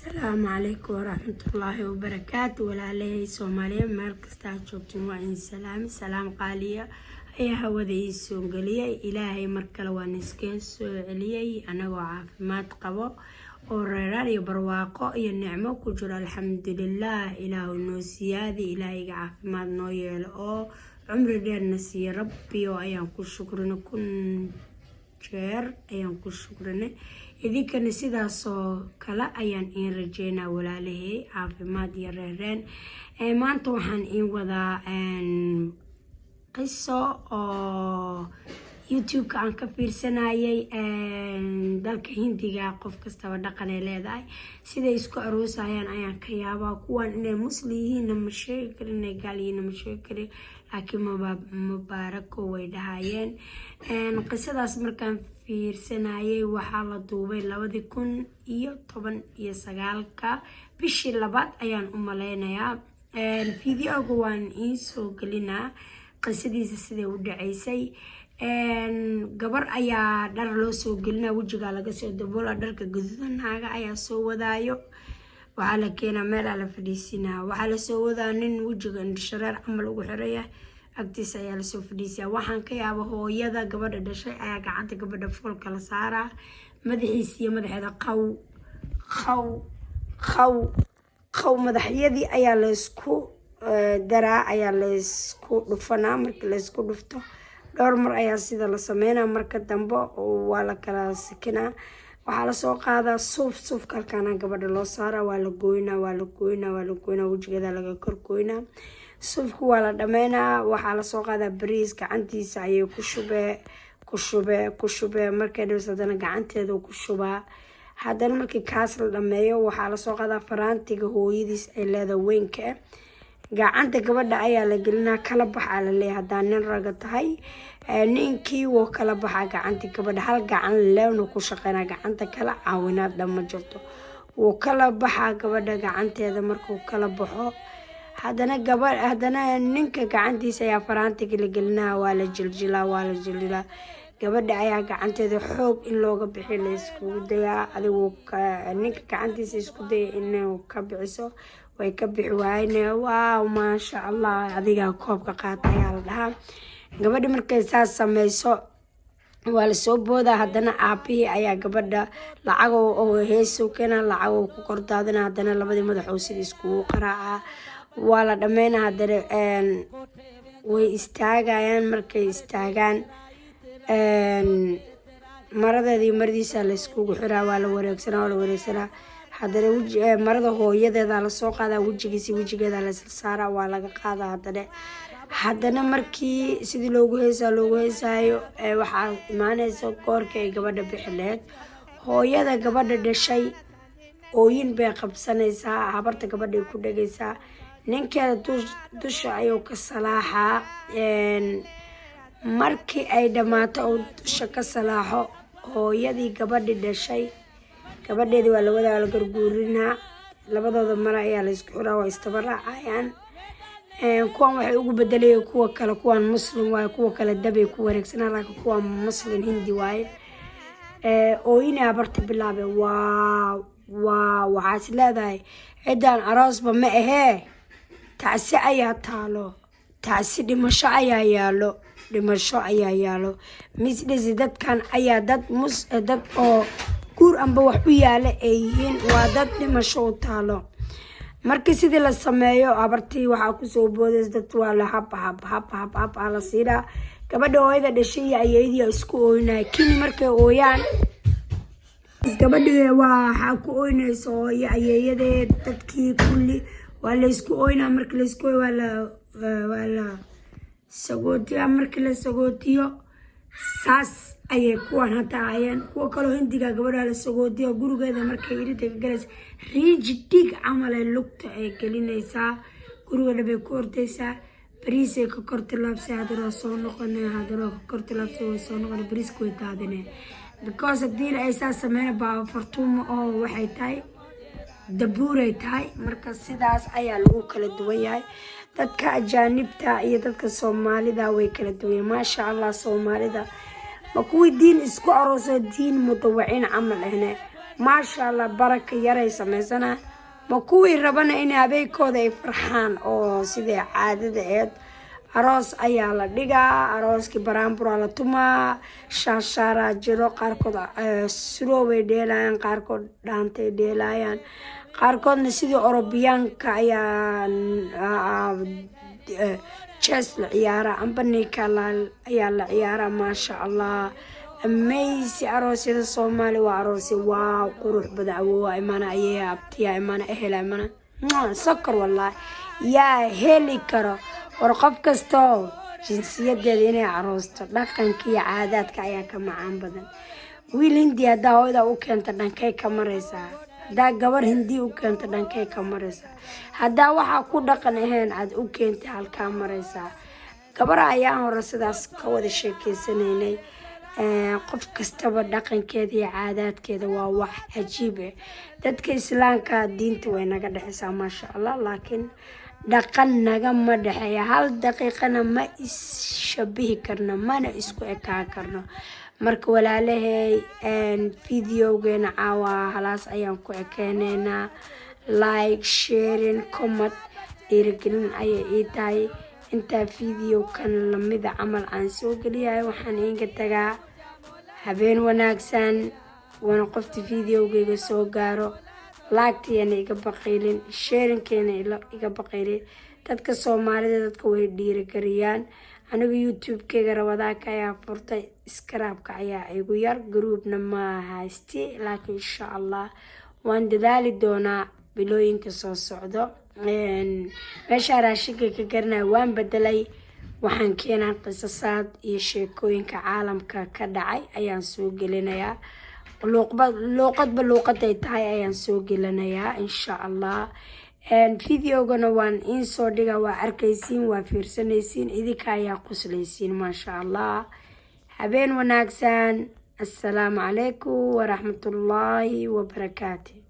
Asalaamu calaykum waraxmatullaahi wabarakaatu. Walaalahey Soomaaliya, meel kasta aad joogtiin, waa in salaami. Salaam qaaliya ayaa hawada ii soo geliyay. Ilaahay mar kale waan iskaga soo celiyay anagoo caafimaad qabo oo reeraar iyo barwaaqo iyo nicmo ku jiro. Alxamdulilah. Ilaahu noo siyaadi, ilaahayga caafimaad noo yeelo oo cumri dheerna siiya. Rabbiyo ayaan ku shukrinay, kun jeer ayaan ku shukrinay. Idinkana sidaasoo kale ayaan iin rajeynaa, walaalahey, caafimaad iyo reereen. Maanta waxaan iin wadaa qiso oo YouTube-ka aan ka fiirsanayay. Dalka Hindiga qof kastaba dhaqan ay leedahay, siday isku aroosayaan ayaan ka yaabaa. Kuwan inay Muslim yihiinna ma sheegi karin, inay gaal yihiinna ma sheegi karin, laakiin mubaarako way dhahayeen. Qisadaas markaan fiirsanayay, waxaa la duubay 2019-ka, bishii labaad ayaan u maleynayaa. Videoga waan iisoo gelinaa qisadiisa siday u dhaceysay. Gabar ayaa dhar loo soo gelina, wejigaa laga soo daboola, dharka gaduudan. Naaga ayaa soo wadaayo, waxaa la keenaa meelaa la fadhiisinaa. Waxaa lasoo wadaa nin wejiga indhashareer camal ugu xiraya, agtiisa ayaa lasoo fadhiisiyaa. Waxaan ka yaaba, hooyada gabadha dhashay ayaa gacanta gabadha foolka la saaraa, madaxiisa iyo madaxeeda, qaw qaw qaw qaw, madaxyadii ayaa laysku daraa, ayaa laysku dhufanaa. Markii laysku dhufto, dhowr mar ayaa sida la sameynaa. Marka dambe waa la kala sikinaa. Waxaa lasoo qaadaa suuf. Suufka halkaana gabadha loo saaraa, waa la goynaa, waa la goynaa, waa la goynaa, wejigeeda laga kor goynaa. Suufka waa la dhameynaa. Waxaa lasoo qaadaa bariis, gacantiisa ayay ku shubee, ku shubee, ku shubee. Markay dhibs, haddana gacanteeda ku shubaa. Haddana markii kaas la dhameeyo, waxaa lasoo qaadaa faraantiga hooyadiis ay leedahay weynka ah, gacanta gabadha ayaa la gelinaa. Kala baxaa la leeyahay haddaa nin raga tahay. Ninkii wuu kala baxaa gacantii gabadha. Hal gacan leenu ku shaqeynaa, gacanta kala caawinaad dhan ma jirto. Wuu kala baxaa gabadha gacanteeda. Markuu kala baxo, haddana gaba haddana ninka gacantiisa ayaa faraantiga la gelinaa. Waa la jiljilaa, waa la jiljilaa. Gabadha ayaa gacanteeda xoog in looga bixi la iskugu dayaa. Adigu ninka gacantiisa isku daya inuu ka bixiso, way ka bixi waayne. Waaw, maasha Allah, adigaa koobka qaata ayaa la dhahaa. Gabadha markay saas sameyso, waa lasoo boodaa. Haddana aabihii ayaa gabadha lacag oo heesow keena, lacag ku kordaadina. Haddana labadii madaxoo sida iskugu qaraacaa, waa la dhameynaa. Haddana way istaagayaan. Markay istaagaan, maradeeda iyo maradiisa layskugu xiraa, waa la wareegsanaa, waa la wareegsanaa. Haddana marada hooyadeeda lasoo qaadaa, wejigiisa wejigeeda laysla saaraa, waa laga qaadaa. Haddana markii sidii loogu heesaa loogu heesaayo, waxaa imaaneysa goorka ay gabadha bixi laheyd. Hooyada gabadha dhashay ooyin bay qabsanaysaa, habarta gabadhay ku dhegaysaa. Ninkeeda dusha ayuu ka salaaxaa. Markii ay dhammaato oo dusha ka salaaxo, hooyadii gabadhi dhashay gabadheedii waa lawadaa, la garguurinaa. Labadooda mare ayaa la isku xiraa, waa istaba raacayaan. Kuwan waxay ugu bedelayeen kuwa kale, kuwan Muslim waaye, kuwa kale dabay ku wareegsanaa, laakiin kuwan Muslim Hindi waaye. Ooyina habarta bilaabe. Waa waxaas leedahay, ciddaan aroosba ma ahee, tacsi ayaa taalo, tacsi dhimasho ayaa yaalo, dhimasho ayaa yaalo. Misdhisi dadkan ayaa dad mus dad oo guur amba wax u yaala ay yihiin, waa dad dhimasho u taalo. Markii sidii la sameeyo, habartii waxaa kusoo boodays dad, waa la hab hab hab hab hab aa la siinaa. Gabadha hooyada dhashay iyo ayeydii isku ooynaya kini. Markay ooyaan, gabadhi waxaa ku ooynaysa hooyo, ayeeyadeed, dadkii kulli waa laysku ooynaa. Markii laysku ooy, waa la sagootiyaa. Markii la sagootiyo, saas ayay kuwan hadda ahayeen. Kuwa kaloo Hindiga, gabadha la sagootiyo, gurigeeda markay irida ka galaysa, riinji dhiig camal ay lugta ay gelinaysaa, guriga dhabay ku ordaysaa, bariisay ka kor tilaabsay, haddana waa soo noqonay, haddana waa ka kor tilaabsay, way soo noqonay, bariiska way daadinay, because haddii ay saas sameyna, baaba fartuumo oo waxay tahay dabuuray tahay. Marka sidaas ayaa lagu kala duwan yahay dadka ajaanibta iyo dadka Soomaalida, way kala duwan yahay. Maasha Allah, Soomaalida ma kuwii diin isku aroosoo diin mudawiciin camal ahne. Maasha Allah, baraka yaray samaysana. Ma kuwii rabana in habeenkooda ay farxaan oo sidai caadada eed aroos ayaa la dhigaa, arooskii baraanburaa la tumaa, shaashaaraa jiro, qaarkood suroobay dheelayaan, qaarkood dhaantay dheelayaan, qaarkoodna sidii Orobiyaanka ayaa chess la ciyaaraa amba nika ayaa la ciyaaraa. Maasha Allah, amazing. Aroosyada Soomaali waa aroosya waa qurux badan. Awoowa imana, ayeeya, abtiya imana, ehela imana, sokor wallahi yaa heli karo. War qof kastoo jinsiyadeeda inay aroosto, dhaqanka iyo caadaadka ayaa ka macaan badan. Wiil Hindi haddaa hooyada u keento, dhankay ka maraysaa? Haddaa gabar Hindi u keento, dhankay ka maraysaa? Haddaa waxaa ku dhaqan ahayn aada u keentay, halkaa maraysaa? Gabar ayaan hore sidaas ka wada sheekeysanaynay. Qof kastaba dhaqankeeda iyo caadaadkeeda waa wax cajiib ah. Dadka Islaamka diinta way naga dhexeysaa, maasha Allah, laakiin dhaqan nagama dhexeeya. Hal daqiiqana ma isshabihi karno, mana isku ekaan karno. Marka walaalahay, videogeena caawa halaas ayaan ku ekeeneynaa. Like, sharing, comment, dhiirigelin ayay ii tahay. Intaa video kan lamida camal aan soo geliyahay, waxaan iinka tagaa habeen wanaagsan. Waana qofta videogeyga soo gaaro, like-tiyana iga baqiilin, sharingkeena iga baqiilin. Dadka Soomaalida dadka way dhiirigeliyaan. Aniga YouTube-keyga rabadaanka ayaa furtay, subscribe-ka ayaa igu yar, groupna ma haysti, laakiin insha Allah waan dadaali doonaa bilooyinka soo socdo. Meeshaa raashinka ka garanaya waan bedelay. Waxaan keenaa qisasaad iyo sheekooyinka caalamka ka dhacay ayaan soo gelinayaa. Luuqadba luuqaday tahay ayaan soo gelinayaa, insha Allah. Videogana waan iinsoo dhiga, waa arkaysiin, waa fiirsanaysiin, idinka ayaa qoslaysiin. Maasha Allah, habeen wanaagsan. Assalaamu calaykum waraxmatullaahi wabarakaatu.